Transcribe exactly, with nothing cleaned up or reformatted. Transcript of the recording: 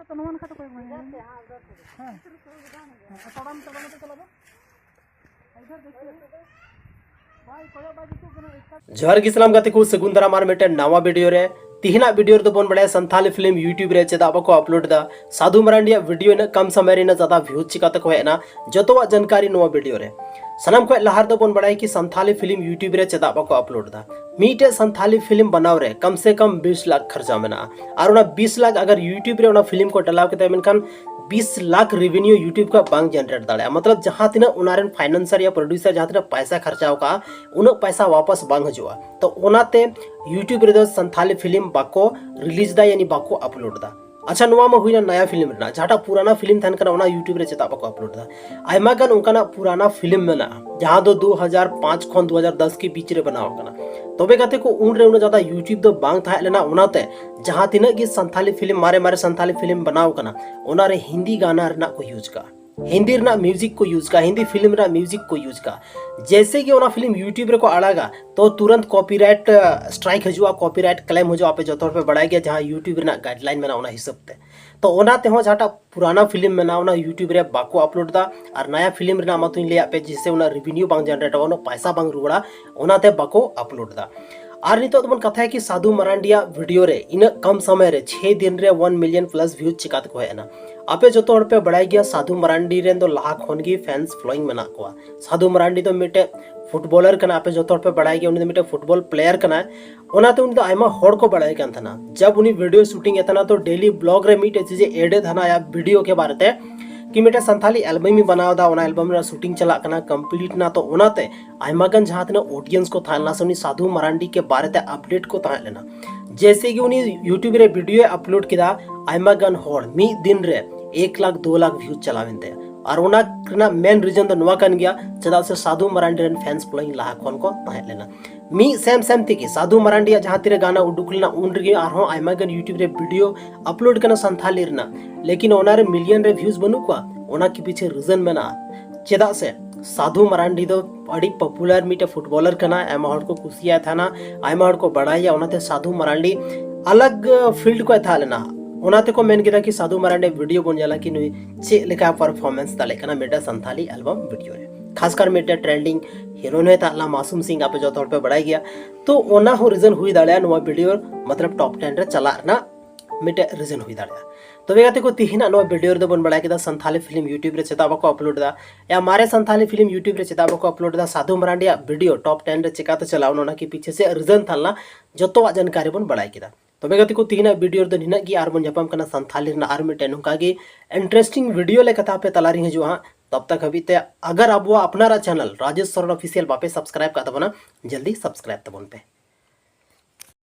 ᱛᱚ ᱱᱚᱣᱟ ᱱᱟᱠᱷᱟ ᱛᱮ ᱠᱚᱭᱚᱜ ᱢᱮ᱾ ᱦᱮᱸ᱾ ᱦᱮᱸ, ᱛᱟᱲᱟᱢ ᱛᱟᱲᱟᱢ ᱛᱮ ᱪᱟᱞᱟᱜ ᱢᱮ᱾ ᱤᱫᱷᱟᱨ ᱫᱮᱠᱷᱤᱭᱮ᱾ ᱵᱟᱭ ᱠᱚᱭᱚᱜ ᱵᱟᱭ ᱡᱩᱛᱩᱜ ᱠᱟᱱᱟ, ᱮᱥᱠᱟᱨ᱾ ᱡᱚᱦᱟᱨ ᱜᱮ ᱥᱟᱱᱟᱢ ᱜᱟᱛᱮ ᱠᱚ, ᱥᱟᱹᱜᱩᱱ ᱫᱟᱨᱟᱢ ᱟᱨ ᱢᱤᱫᱴᱮᱱ ᱱᱟᱣᱟ video ᱨᱮ᱾ ᱛᱤᱦᱤᱧᱟᱜ video ᱨᱮᱫᱚ ᱵᱚᱱ ᱵᱟᱲᱟᱭᱟ ᱥᱟᱱᱛᱷᱟᱞᱤ film YouTube ᱨᱮ ᱪᱮᱫᱟᱜ ᱵᱟᱠᱚ upload ᱮᱫᱟ, ᱥᱟᱫᱷᱩ ᱢᱟᱨᱟᱱᱰᱤᱭᱟᱜ video ᱤᱱᱟᱹᱜ ᱠᱚᱢ ᱥᱚᱢᱚᱭ ᱨᱮ ᱤᱱᱟᱹᱜ ᱡᱟᱫᱟ views ᱪᱤᱠᱟᱛᱮ ᱠᱚ ᱦᱮᱡ ᱮᱱᱟ, ᱡᱚᱛᱚᱣᱟᱜ ᱡᱟᱱᱠᱟᱨᱤ ᱱᱚᱣᱟ video ᱨᱮ᱾ ᱥᱟᱱᱟᱢ ᱠᱷᱚᱱ ᱞᱟᱦᱟ ᱨᱮᱫᱚ ᱵᱚᱱ ᱵᱟᱲᱟᱭᱟ ᱠᱤ ᱥᱟᱱᱛᱷᱟᱞᱤ film YouTube ᱨᱮ ᱪᱮᱫᱟᱜ ᱵᱟᱠᱚ upload ᱮᱫᱟ᱾ ᱢᱤᱫᱴᱮᱡ ᱥᱟᱱᱛᱷᱟᱞᱤ film ᱵᱮᱱᱟᱣ ᱨᱮ ᱠᱚᱢ ᱥᱮ ᱠᱚᱢ ᱵᱤᱥ ᱞᱟᱠᱷ ᱠᱷᱚᱨᱪᱟ ᱢᱮᱱᱟᱜᱼᱟ, ᱟᱨ ᱚᱱᱟ ᱵᱤᱥ ᱞᱟᱠᱷ ᱟᱜᱟᱨ YouTube ᱨᱮ ᱚᱱᱟ film ᱠᱚ ᱰᱟᱞᱟᱣ ᱠᱮᱫᱟ, ᱢᱮᱱᱠᱷᱟᱱ ᱵᱤᱥ ᱞᱟᱠᱷ revenue YouTube ᱠᱷᱚᱱ ᱵᱟᱝ generate ᱫᱟᱲᱮᱭᱟᱜᱼᱟ᱾ ᱢᱚᱛᱞᱚᱵ ᱡᱟᱦᱟᱸ ᱛᱤᱱᱟᱹᱜ ᱚᱱᱟ ᱨᱮᱱ financer ᱭᱟ producer ᱡᱟᱦᱟᱸ ᱛᱤᱱᱟᱹᱜ ᱯᱟᱭᱥᱟ ᱠᱷᱚᱨᱪᱟ ᱟᱠᱟᱫᱼᱟ, ᱩᱱᱟᱹᱜ ᱯᱟᱭᱥᱟ ᱣᱟᱯᱟᱥ ᱵᱟᱝ ᱦᱤᱡᱩᱜᱼᱟ᱾ ᱛᱚ ᱚᱱᱟᱛᱮ YouTube ᱨᱮᱫᱚ ᱥᱟᱱᱛᱷᱟᱞᱤ film ᱵᱟᱠᱚ release ᱮᱫᱟ, ᱭᱟᱱᱤ ᱵᱟᱠᱚ upload ᱮᱫᱟ᱾ ᱟᱪᱪᱷᱟ, ᱱᱚᱣᱟ ᱢᱟ ᱦᱩᱭᱱᱟ ᱱᱟᱭᱟ film ᱨᱮᱱᱟᱜ, ᱡᱟᱦᱟᱸᱴᱟᱜ ᱯᱩᱨᱟᱱᱟ film ᱛᱟᱦᱮᱱ ᱠᱟᱱᱟ ᱚᱱᱟ YouTube ᱨᱮ ᱪᱮᱫᱟᱜ ᱵᱟᱠᱚ upload ᱮᱫᱟ? ᱟᱭᱢᱟ ᱜᱟᱱ ᱚᱱᱠᱟᱱᱟᱜ ᱯᱩᱨᱟᱱᱟ film ᱢᱮᱱᱟᱜᱼᱟ ᱡᱟᱦᱟᱸ ᱫᱚ ᱫᱩ ᱦᱟᱡᱟᱨ ᱯᱟᱸᱪ ᱠᱷᱚᱱ ᱫᱩ ᱦᱟᱡᱟᱨ ᱫᱚᱥ ᱠᱮ ᱵᱤᱪ ᱨᱮ ᱵᱮᱱᱟᱣ ᱟᱠᱟᱱᱟ᱾ ᱛᱚᱵᱮ ᱜᱟᱛᱮ ᱠᱚ, ᱩᱱᱨᱮ ᱩᱱᱟᱹᱜ ᱡᱟᱫᱟ YouTube ᱫᱚ ᱵᱟᱝ ᱛᱟᱦᱮᱸ ᱞᱮᱱᱟ, ᱚᱱᱟᱛᱮ ᱡᱟᱦᱟᱸ ᱛᱤᱱᱟᱹᱜ ᱜᱮ ᱥᱟᱱᱛᱷᱟᱞᱤ film, ᱢᱟᱨᱮ ᱢᱟᱨᱮ ᱥᱟᱱᱛᱷᱟᱞᱤ film ᱵᱮᱱᱟᱣ ᱠᱟᱱᱟ, ᱚᱱᱟᱨᱮ ᱦᱤᱱᱫᱤ ᱜᱟᱱᱟ ᱨᱮᱱᱟᱜ ᱠᱚ use ᱠᱟᱜᱼᱟ, ᱦᱤᱱᱫᱤ ᱨᱮᱱᱟᱜ music ᱠᱚ use ᱠᱟᱜᱼᱟ, ᱦᱤᱱᱫᱤ film ᱨᱮᱱᱟᱜ music ᱠᱚ use ᱠᱟᱜᱼᱟ᱾ ᱡᱮᱭᱥᱮ ᱜᱮ ᱚᱱᱟ film YouTube ᱨᱮᱠᱚ ᱟᱲᱟᱜᱟ, ᱛᱚ ᱛᱩᱨᱟᱱᱛ copyright strike ᱦᱤᱡᱩᱜᱼᱟ, copyright claim ᱦᱤᱡᱩᱜᱼᱟ᱾ ᱟᱯᱮ ᱡᱚᱛᱚ ᱦᱚᱲ ᱯᱮ ᱵᱟᱲᱟᱭ ᱜᱮᱭᱟ ᱡᱟᱦᱟᱸ YouTube ᱨᱮᱱᱟᱜ guideline ᱢᱮᱱᱟᱜᱼᱟ ᱚᱱᱟ ᱦᱤᱥᱟᱹᱵ ᱛᱮ᱾ ᱛᱚ ᱚᱱᱟ ᱛᱮᱦᱚᱸ ᱡᱟᱦᱟᱸᱴᱟᱜ ᱯᱩᱨᱟᱱᱟ film ᱢᱮᱱᱟᱜᱼᱟ ᱚᱱᱟ YouTube ᱨᱮ ᱵᱟᱠᱚ upload ᱮᱫᱟ, ᱟᱨ ᱱᱟᱭᱟ film ᱨᱮᱱᱟᱜ ᱢᱟᱛᱚᱧ ᱞᱟᱹᱭᱟᱫ ᱯᱮ, ᱡᱮᱭᱥᱮ ᱚᱱᱟ revenue ᱵᱟᱝ generate ᱚᱜᱼᱟ, ᱩᱱᱟᱹᱜ ᱯᱟᱭᱥᱟ ᱵᱟᱝ ᱨᱩᱣᱟᱹᱲᱟ, ᱚᱱᱟᱛᱮ ᱵᱟᱠᱚ upload ᱮᱫᱟ᱾ ᱟᱨ ᱱᱤᱛᱚᱜ ᱫᱚᱵᱚᱱ ᱠᱟᱛᱷᱟᱭᱟ ᱠᱤ ᱥᱟᱫᱷᱩ ᱢᱟᱨᱟᱱᱰᱤᱭᱟᱜ video ᱨᱮ ᱤᱱᱟᱹᱜ ᱠᱚᱢ ᱥᱚᱢᱚᱭ ᱨᱮ ᱪᱷᱮ ᱫᱤᱱ ᱨᱮ one million plus views ᱪᱤᱠᱟᱛᱮ ᱠᱚ ᱦᱮᱡ ᱮᱱᱟ? ᱟᱯᱮ ᱡᱚᱛᱚ ᱦᱚᱲ ᱯᱮ ᱵᱟᱲᱟᱭ ᱜᱮᱭᱟ ᱥᱟᱫᱷᱩ ᱢᱟᱨᱟᱱᱰᱤ ᱨᱮᱱ ᱫᱚ ᱞᱟᱦᱟ ᱠᱷᱚᱱ ᱜᱮ fans following ᱢᱮᱱᱟᱜ ᱠᱚᱣᱟ᱾ ᱥᱟᱫᱷᱩ ᱢᱟᱨᱟᱱᱰᱤ ᱫᱚ ᱢᱤᱫᱴᱮᱡ footballer ᱠᱟᱱᱟ, ᱟᱯᱮ ᱡᱚᱛᱚ ᱦᱚᱲ ᱯᱮ ᱵᱟᱲᱟᱭ ᱜᱮᱭᱟ ᱩᱱᱤ ᱫᱚ ᱢᱤᱫᱴᱮᱡ football player ᱠᱟᱱᱟᱭ᱾ ᱚᱱᱟᱛᱮ ᱩᱱᱤ ᱫᱚ ᱟᱭᱢᱟ ᱦᱚᱲ ᱠᱚ ᱵᱟᱲᱟᱭ ᱠᱟᱱ ᱛᱟᱦᱮᱱᱟ᱾ ᱡᱟᱵ ᱩᱱᱤ video shooting ᱮᱫ ᱛᱟᱦᱮᱱᱟ ᱛᱚ daily vlog ᱨᱮ ᱢᱤᱫᱴᱮᱡ ᱪᱤᱡᱮ add ᱮᱫ ᱛᱟᱦᱮᱱᱟ ᱟᱭᱟᱜ video ᱠᱮ ᱵᱟᱨᱮ ᱛᱮ, ᱠᱤ ᱢᱤᱫᱴᱮᱡ ᱥᱟᱱᱛᱷᱟᱞᱤ album ᱤᱧ ᱵᱮᱱᱟᱣ ᱮᱫᱟ, ᱚᱱᱟ album ᱨᱮᱱᱟᱜ shooting ᱪᱟᱞᱟᱜ ᱠᱟᱱᱟ, complete ᱱᱟ᱾ ᱛᱚ ᱚᱱᱟᱛᱮ ᱟᱭᱢᱟ ᱜᱟᱱ ᱡᱟᱦᱟᱸ ᱛᱤᱱᱟᱹᱜ audience ᱠᱚ ᱛᱟᱦᱮᱸ ᱞᱮᱱᱟ ᱥᱮ ᱩᱱᱤ ᱥᱟᱫᱷᱩ ᱢᱟᱨᱟᱱᱰᱤ ᱠᱮ ᱵᱟᱨᱮ ᱛᱮ update ᱠᱚ ᱛᱟᱦᱮᱸ ᱞᱮᱱᱟ᱾ ᱡᱮᱭᱥᱮ ᱜᱮ ᱩᱱᱤ YouTube ᱨᱮ video ᱮ upload ᱠᱮᱫᱟ, ᱟᱭᱢᱟ ᱜᱟᱱ ᱦᱚᱲ ᱢᱤᱫ ᱫᱤᱱ ᱨᱮ ᱮᱠ ᱞᱟᱠᱷ ᱫᱩ ᱞᱟᱠᱷ views ᱪᱟᱞᱟᱣ ᱮᱱ ᱛᱟᱭᱟ᱾ ᱟᱨ ᱚᱱᱟ ᱨᱮᱱᱟᱜ main reason ᱫᱚ ᱱᱚᱣᱟ ᱠᱟᱱ ᱜᱮᱭᱟ, ᱪᱮᱫᱟᱜ ᱥᱮ ᱥᱟᱫᱷᱩ ᱢᱟᱨᱟᱱᱰᱤ ᱨᱮᱱ fans following ᱞᱟᱦᱟ ᱠᱷᱚᱱ ᱠᱚ ᱛᱟᱦᱮᱸ ᱞᱮᱱᱟ᱾ ᱢᱤᱫ ᱥᱮᱢ ᱥᱮᱢ ᱛᱮᱜᱮ ᱥᱟᱫᱷᱩ ᱢᱟᱨᱟᱱᱰᱤᱭᱟᱜ ᱡᱟᱦᱟᱸ ᱛᱤᱨᱮ ᱜᱟᱱᱟ ᱩᱰᱩᱠ ᱞᱮᱱᱟ, ᱩᱱ ᱨᱮᱜᱮ ᱟᱨᱦᱚᱸ ᱟᱭᱢᱟ ᱜᱟᱱ YouTube ᱨᱮ video upload ᱠᱟᱱᱟ ᱥᱟᱱᱛᱷᱟᱞᱤ ᱨᱮᱱᱟᱜ, ᱞᱮᱠᱤᱱ ᱚᱱᱟ ᱨᱮ million ᱨᱮ views ᱵᱟᱹᱱᱩᱜ ᱠᱚᱣᱟ᱾ ᱚᱱᱟ ᱠᱤ ᱯᱤᱪᱷᱮ reason ᱢᱮᱱᱟᱜᱼᱟ? ᱪᱮᱫᱟᱜ ᱥᱮ ᱥᱟᱫᱷᱩ ᱢᱟᱨᱟᱱᱰᱤ ᱫᱚ ᱟᱹᱰᱤ popular ᱢᱤᱫᱴᱮᱡ footballer ᱠᱟᱱᱟᱭ, ᱟᱭᱢᱟ ᱦᱚᱲ ᱠᱚ ᱠᱩᱥᱤᱭᱟᱭ ᱛᱟᱦᱮᱱᱟ, ᱟᱭᱢᱟ ᱦᱚᱲ ᱠᱚ ᱵᱟᱲᱟᱭᱟ, ᱚᱱᱟᱛᱮ ᱥᱟᱫᱷᱩ ᱢᱟᱨᱟᱱᱰᱤ ᱟᱞᱟᱜᱽ field ᱠᱷᱚᱡ ᱛᱟᱦᱮᱸ ᱞᱮᱱᱟ᱾ ᱚᱱᱟ ᱛᱮᱠᱚ ᱢᱮᱱ ᱠᱮᱫᱟ ᱠᱤ ᱥᱟᱫᱷᱩ ᱢᱟᱨᱟᱱᱰᱤ ᱵᱷᱤᱰᱤᱭᱳ ᱵᱚᱱ ᱧᱮᱞᱟ ᱠᱤ ᱱᱩᱭ ᱪᱮᱫ ᱞᱮᱠᱟ ᱯᱟᱨᱯᱷᱚᱨᱢᱮᱱᱥ ᱫᱟᱲᱮᱭᱟᱜ ᱠᱟᱱᱟ ᱢᱤᱫᱴᱮᱱ ᱥᱟᱱᱛᱷᱟᱞᱤ ᱮᱞᱵᱟᱢ ᱵᱷᱤᱰᱤᱭᱳ ᱨᱮ᱾ ᱠᱷᱟᱥᱠᱟᱨ ᱢᱤᱫᱴᱮᱱ ᱴᱨᱮᱱᱰᱤᱝ ᱦᱤᱨᱳᱭᱤᱱ ᱦᱚᱸᱭ ᱛᱟᱦᱮᱸ ᱞᱮᱱᱟ ᱢᱟᱥᱩᱢ ᱥᱤᱝ, ᱟᱯᱮ ᱡᱚᱛᱚ ᱦᱚᱲ ᱯᱮ ᱵᱟᱲᱟᱭ ᱜᱮᱭᱟ᱾ ᱛᱚ ᱚᱱᱟ ᱦᱚᱸ ᱨᱤᱡᱚᱱ ᱦᱩᱭ ᱫᱟᱲᱮᱭᱟᱜᱼᱟ ᱱᱚᱣᱟ ᱵᱷᱤᱰᱤᱭᱳ ᱢᱚᱛᱞᱚᱵ ᱴᱚᱯ ᱴᱮᱱ ᱨᱮ ᱪᱟᱞᱟᱜ ᱨᱮᱱᱟᱜ ᱢᱤᱫᱴᱮᱱ ᱨᱤᱡᱚᱱ ᱦᱩᱭ ᱫᱟᱲᱮᱭᱟᱜᱼᱟ᱾ ᱛᱚᱵᱮ ᱜᱟᱛᱮ ᱠᱚ, ᱛᱤᱦᱤᱧᱟᱜ ᱱᱚᱣᱟ ᱵᱷᱤᱰᱤᱭᱳ ᱨᱮᱫᱚ ᱵᱚᱱ ᱵᱟᱲᱟᱭ ᱠᱮᱫᱟ ᱥᱟᱱᱛᱷᱟᱞᱤ ᱯᱷᱤᱞᱢ ᱭᱩᱴᱤᱭᱩᱵᱽ ᱨᱮ ᱪᱮᱫᱟᱜ ᱵᱟᱠᱚ ᱟᱯᱞᱳᱰ ᱮᱫᱟ, ᱭᱟ ᱢᱟᱨᱮ ᱥᱟᱱᱛᱷᱟᱞᱤ ᱯᱷᱤᱞᱢ ᱭᱩᱴᱤᱭᱩᱵᱽ ᱨᱮ ᱪᱮᱫᱟᱜ ᱵᱟᱠᱚ ᱟᱯᱞᱳᱰ ᱮᱫᱟ, ᱥᱟᱫᱷᱩ ᱢᱟᱨᱟᱱᱰᱤᱭᱟᱜ ᱵᱷᱤᱰᱤᱭᱳ ᱴᱚᱯ ᱴᱮᱱ ᱨᱮ ᱪᱮᱠᱟᱛᱮ ᱪᱟᱞᱟᱣ ᱮᱱᱟ, ᱚᱱᱟ ᱠᱤ ᱯᱤᱪᱷᱮ ᱥᱮ ᱨᱤᱡᱚᱱ ᱛᱟᱦᱮᱸ ᱞᱮᱱᱟ, ᱡᱚᱛᱚᱣᱟᱜ ᱡᱟᱱᱠᱟᱨᱤ ᱵᱚᱱ ᱵᱟᱲᱟᱭ ᱠᱮᱫᱟ᱾ ᱛᱚᱵᱮ ᱜᱟᱛᱮ ᱠᱚ, ᱛᱤᱦᱤᱧᱟᱜ ᱵᱷᱤᱰᱤᱭᱳ ᱨᱮᱫᱚ ᱱᱤᱱᱟᱹᱜ ᱜᱮ, ᱟᱨ ᱵᱚᱱ ᱧᱟᱯᱟᱢ ᱠᱟᱱᱟ ᱥᱟᱱᱛᱷᱟᱞᱤ ᱨᱮᱱᱟᱜ ᱟᱨ ᱢᱤᱫᱴᱮᱱ ᱱᱚᱝᱠᱟ ᱜᱮ ᱤᱱᱴᱟᱨᱮᱥᱴᱤᱝ ᱵᱷᱤᱰᱤᱭᱳ ᱞᱮᱠᱟᱛᱮ ᱟᱯᱮ ᱛᱟᱞᱟᱨᱤᱧ ᱦᱤᱡᱩᱜᱼᱟ ᱦᱟᱸᱜ᱾ ᱛᱚᱵ ᱛᱟᱠ ᱦᱟᱹᱵᱤᱡ ᱛᱮ ᱟᱜᱟᱨ ᱟᱵᱚᱣᱟᱜ ᱟᱯᱱᱟᱨᱟᱜ ᱪᱮᱱᱮᱞ ᱨᱟᱡᱮᱥ ᱥᱚᱨᱮᱱ ᱚᱯᱷᱤᱥᱤᱭᱟᱞ ᱵᱟᱯᱮ ᱥᱟᱵᱥᱠᱨᱟᱭᱤᱵ ᱠᱟᱜ ᱛᱟᱵᱚᱱᱟ, ᱡᱚᱞᱫᱤ ᱥᱟᱵᱥᱠᱨᱟᱭᱤᱵ ᱛᱟᱵᱚᱱ ᱯᱮ᱾